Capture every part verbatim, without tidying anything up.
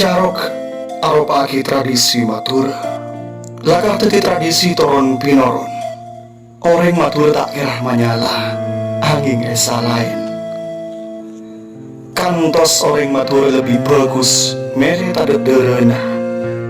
Carok aropa'aghi tradisi Madhurâ. Lakar dhâddhi tradisi toron-pinoron. Orèng Madhurâ ta' kèra manyala, angèng èsalaè. Kantos orèng Madhurâ lebbi bhâghus mèrè tadâ' dhârâna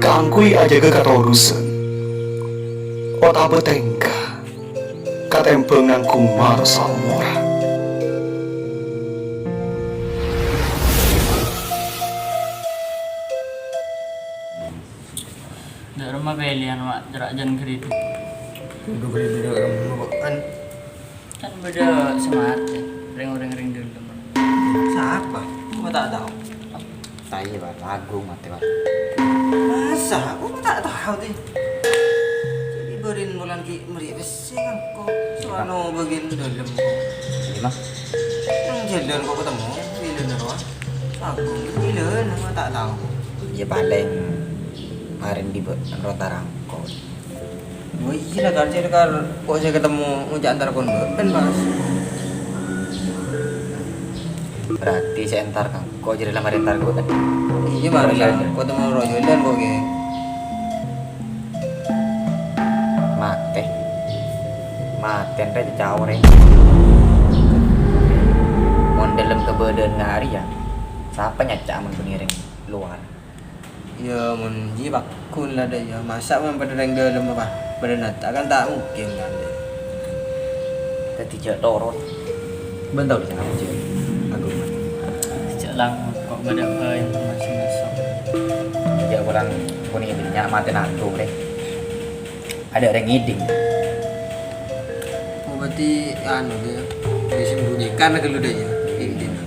kaangghuy ajâgâ katorosan, otabâ tèngka, katèmbhâng nangghung mara saomorra. Dâ' remma pèlèyan, Wa', jârâ' jân ghâridi. Kodhu ghâridi dâ' remma, Wa', kan? Kan bâdâ sè matè, rèng-orèng rèng dâlem. Sapa? Kok ta' tao? Taè, Wa', Agung matè, Wa'. Masa? Kok ta' tao, Ti? Jadi bârina bulân ghi' mèrè pèssè kan kok. Soalno bâgiân dâlem kok. Iyâ, Mas. Nang jhâlân kok katemmo, bilâna rowa. Agung, bilâna, kok ta' tao. Iyâ, palèng marèn dibâ' rontarang kok. Oh iyâ lah, Kar, jârèya, Kar, kok sè katemmo ngoca' entar kon bâ'en, Mas. Berarti sè entar kan kok jârèya la marè entar kok, kan? Iyâ, marè la. Kok temmo roh jhâlân kok, ghi. Matè. Matè entar caorè. Mon dâlem kabâdâ'ân arèya, sapa nyaca'a mon bânnè rèng lowar? Iyâ, mon jiyâ paggun la, Dâ', iyâ. Masa' mon padâ rèng dâlem apa? Padâ nata' kan ta' mungkin kan, Dâ'. Dhâddhi jhâ' toron. Bân tao jhâ' ngapa jiyâ? Agung. Jhâ' langkong, kok bâdâ bhâi masing-masing. Jhâ' polana ponèka bânnya' matèna Agung, Lè. Adâ' rèng ngèdhing. Oh, berarti anu, Dâ', iyâ. Disembunyikan ghâllu, Dâ', iyâ. Intina.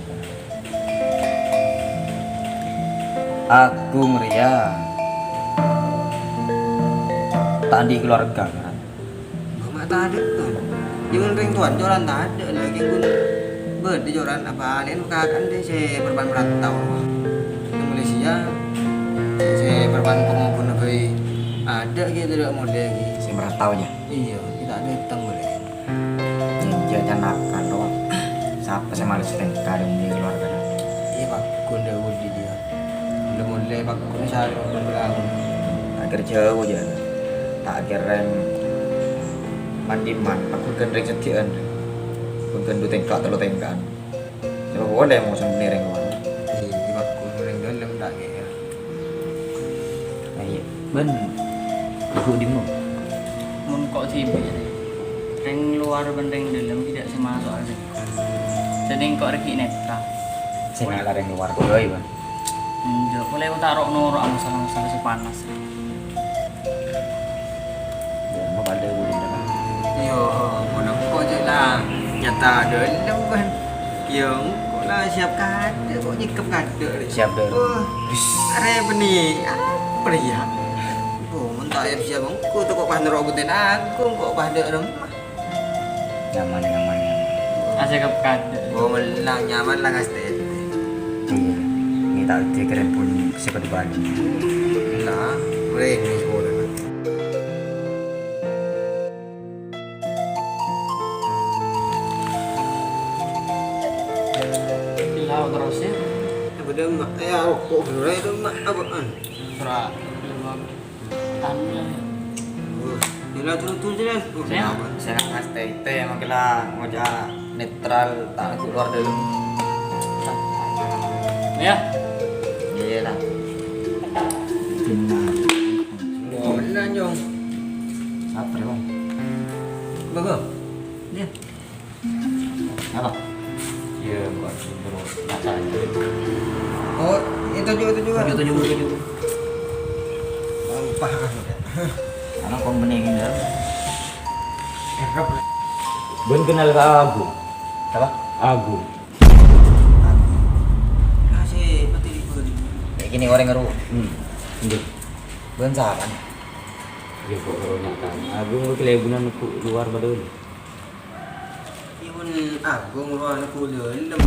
Agung rèya ta' andi' keluarga, kan? Bâ, ma' tadâ', kan? Jhâ' mon rèng towana jhâlân tadâ', lagi pun bâdâ jhâlân apa, lèn kaka'an dâ' sè parappa'na merantau. Sè Malaysia, sè parappa'na pangobhunna bhâi adâ' ghi' tadâ' molè ghi'. Sè merantau, jâ? Iyâ, ghi' ta' dâteng molè. Jâ, jâ, can nakal, rowa. Sapa sè males tèngka dâ' keluargana? Iyâ, paggun dâ' budi jiyâ. Molè-molè paggun sarè paggun belaun. Ta' kèra jhâu, jâ. Ta' kèra rèng man-dimman, paggun ghân rèng sadhiyâ'ân. Paggun ghân du tèngka, tello tèngka'an. Sapa polè mon sè bânnè rèng lowar? Iyâ, paggun rèng dâlem ta' kèra. Ayo, bân ibu di mo? Mon ko' dhibi', rèng lowar bân rèng dâlem ghi' tadâ' sè maso' arè. Dhâddhi engko' rèya ghi' netral. Sè ngala' rèng lowar bhâi, bân. Enjâ', polè ta' ro'-noro' masalah-masalah sè panas. Yâ, emma padâ budina, kan? Iyâ, mon engko' jâ' la nyata dâlem, bân. Iyâ, engko' la siap kadâ', ko' nyèkep kadâ', rè. Siap, Dâ'. Oh, arè bânnè, apa rèya? Oh, mon ta' siap-siap engko' to ko' pas noro' bhunten aku, ko' pas dâ' remma. Nyaman, nyaman, nyaman. Asèkep kadâ'. Oh, mella nyaman la ngastètè. Iyâ, mè' ta' dikèrèm pon sè padâ bân. Nah, rèng sekolah. Lao terus ya. Apa dia, Mak? Eh, aku kok beneran itu, Mak? Apaan? Surat. Anu ya. Oh, ya lah, terus, terus, terus. Oh, ya. Kenapa? Sè ngastètè, mangkèn la ngoca' netral, ta' nèko lowar dâlem. Ya. Iyâ lah. Oh, bener, Jong. Apa, Bang? Bagus. Iya. Apa? Iya, bukan terus. Nah, saya itu. Oh, itu juga, itu juga. Itu juga, itu juga. Lupa. Karena kau bening, ya. Bân kenal ka Agung. Apa? Agung. Ah, si Pati Libur. Kayak gini orang ngeru. Hmm. Iya. Bân sapa nih? Iya, kok ngeru nyata. Agung lu kelebunan ku luar padahal. Iyâ, mon Agung rowa ana kaulâ, lem.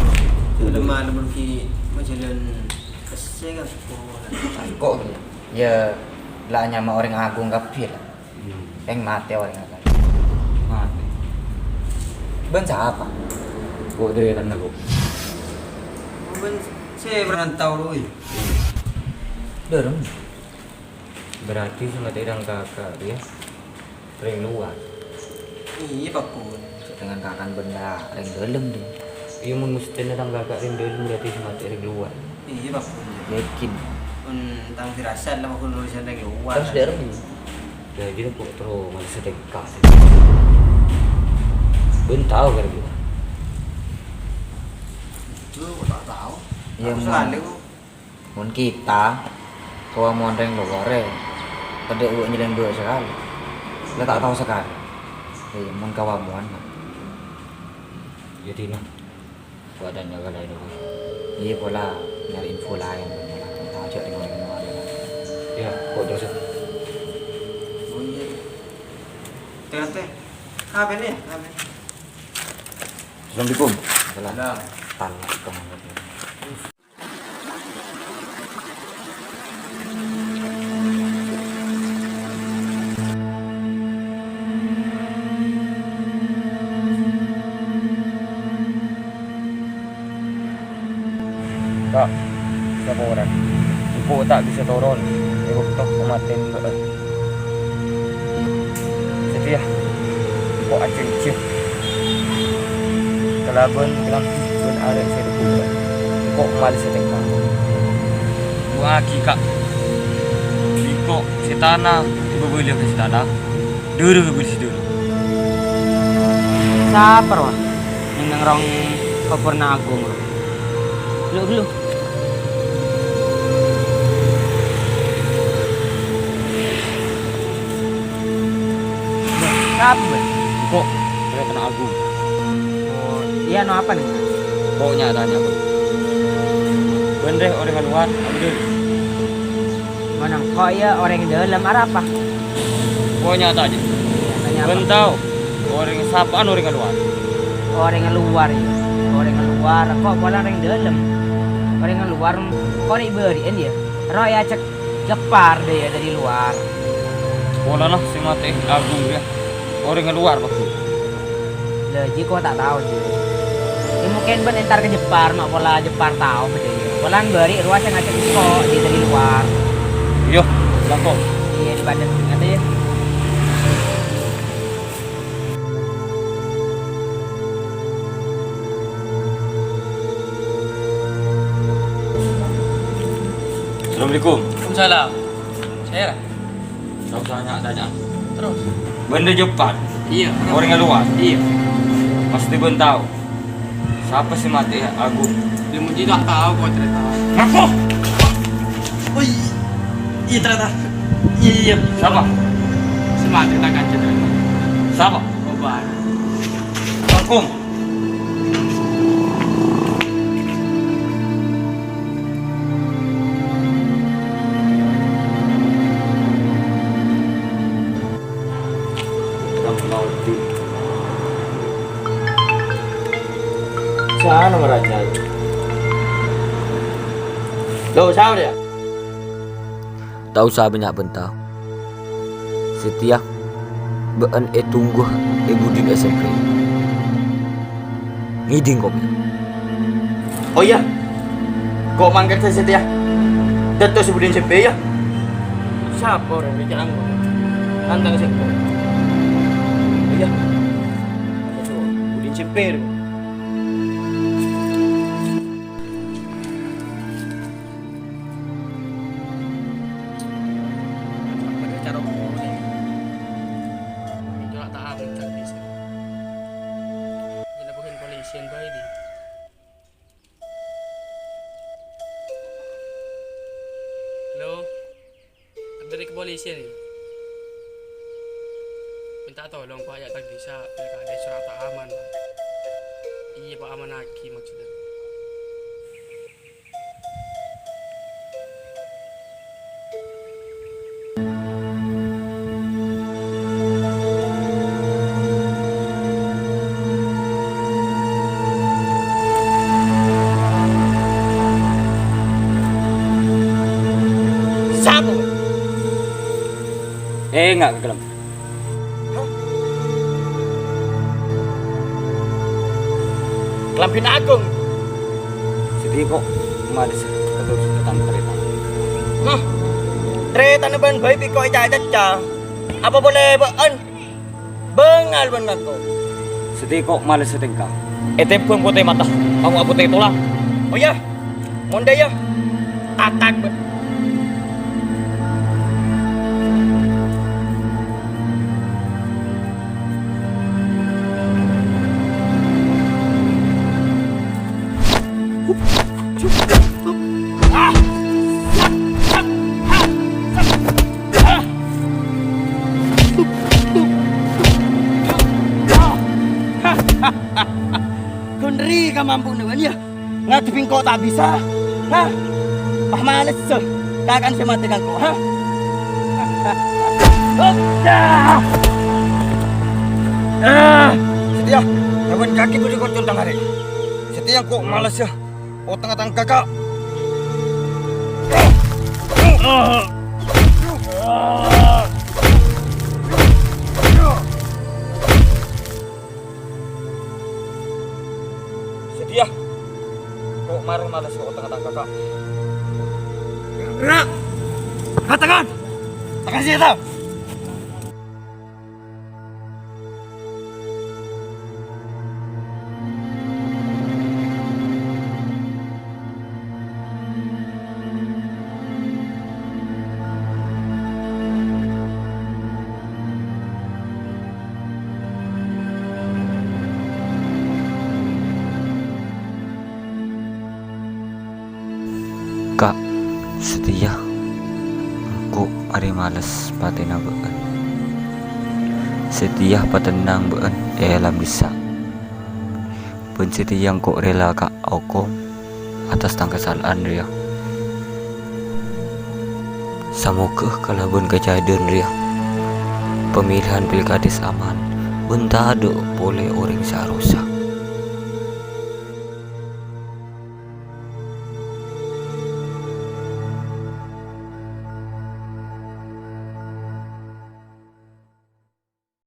Lem malem rugi majhâlân pèssè kan. Kok gitu? Ya, la nyama orèng agung kabbhi la. Hmm. Pèng matè orèng agung. Matè. Bân sapa? Kok dheweran aku. Bân sè merantau, Roy. Dârem. Berarti sè matè rèng kaka' rèya rèng luar. Iyâ, Pak Gun. Sè dengan kakan benda rèng dâlem, Din. Iyâ, mon mesthèna rèng kaka' rèng dâlem, berarti sè matè rèng luar. Iyâ, Pak Gun. Yakin? Pon tang firasat la, Pak Gun, nulisan rèng luar. Terros dârem. Yâ, gitu kok terro malèssa tèngka. Bân tao kèra-kèra. Itu kok tak tahu. Iyâ, Aku mon. Sakalè kok. Mon kita, kaomowan rèng luar, è, tadâ' bâ' nyèlèng bâ' sakalè. La ta' tao sakalè. Iyâ, mon kaomowan, Pak. Yâ, Dina. Buat tanya ka laèn, Pak. Iyâ, pola nyarè info laèn, pola. Ta' jhâ' rèng-orèng luar, yâ. Yâ, kok terros. Oh, iyâ. Teh, teh. Apa ini? Apa ini? Assalamualaikum. Salam. Salam. Tan, kemana? Ka', sapa orèng? Engko' ta' bisa toron è bâkto kamatèyan bâ'na. Satèya, engko' ajhânjhi kalabân kalambhi bân arè' sè èbhuru. Engko' malèssa tèngka. Du'aaghi, Ka'. Engko' sè tana èbâbâliyâ ka sè tana, dârâ èbâbâli sè dârâ. Sapa rowa? Neng rong koburna Agung. Glu, glu. Sapa, Bang? Kok, rèng kènè' Agung. Oh, iyâ, no apa, neng? Kok nyatanya, Bang? Bân rè orèng luar, Abdul. Ngono, kok iyâ orèng dâlem arapa? Kok nyatanya. Nyatanya apa? Bân tao, orèng sapa'an orèng luar. Orèng luar, iyâ. Orèng luar, kok pola orèng dâlem. Orèng luar, kok rè' bâri'ân, iyâ. Rowa èajhâk Jepar, iyâ, dâri luar. Polana sè matè Agung, iyâ. Orèng luar, Pak Guru. Lha, jiyâ kok ta' tao, jiyâ. Yâ, mungkin bân entar ka Jepar, ma' pola Jepar tao, bâdâ, iyâ. Polana bâri' rowa sè ngajhâk engko', iyâ, dâri luar. Iyâ, langkong. Iyâ, padâ. Ngatè, iyâ. Assalamualaikum. Waalaikumsalam. Sèra. Ta' osa nya-tanya. Terros? Bân rè Jepar. Iyâ. Orèng luar. Iyâ. Pastè bân tao. Sapa sè matè Agung? Yâ, mon jiyâ ta' tao, kok carèta. Ngaku! Oh, iyâ. Iyâ, carèta. Iyâ, iyâ. Sapa? Sè matè ta' kanca, carèta. Sapa? Kobar. Agung. Sana meranya. Loh, sapa, yâ? Ta' osa bânnya' bânta. Satèya bâ'ân ètunggu è budina S M P. Ngèdhing, Kong. Oh, iyâ. Kok mangkat satèya. Dâtto' è budina S M P, yâ. Sapa orèng bicara engko'? Tantang sèngko'. Iyâ. Dâtto' è budina S M P. Bâdâ cara polè. Minta ta' aman, ta' bisa. Dilebbuhin polisian bae, di. Halo? Dâri kepolisian, ya? Minta tolong, Pak, ya, ta' bisa. Pilkada surat ta' aman, Pak. Iya, Pak, aman lagi maksudnya. Sapa? Eh, enggak, gelem. Hah? Kalambhina Agung. Sedih kok, madhus keturunan kereta. Hmm. Tarètanna bâ'ân bhâi bi' engko' èca-cacca. Apa polè bâ'ân bângal bân engko'? Satèya engko' malessa tèngka. Ètèmbhâng potè mata, pangowa potè tolang. Oh, iyâ. Mon dâ' iyâ, tatak bâ'ân. Ghun ri' kamampona bâ'ân, yâ? Ngadhebbhi engko' ta' bisa, ha? Pas malessa kakan sè matè ka engko', ha? Ah! Satèya, lawan kakè budi koncon tang arè. Satèya engko' malessa otangnga tang kaka'. Satèya, engko' marè malessa otangnga tang kaka'. Ra! Ra, tangan! Tangan sè hitam! Ka', satèya engko' arè males patèna bâ'ân. Satèya patennang bâ'ân è alam dhissa'. Bân satèya engko' rèla ka' aokom atas tang kasala'an rèya. Samoghâ kalabân kajhâdhân rèya, pamilihan pilkades aman bân tadâ' polè orèng sè arosak.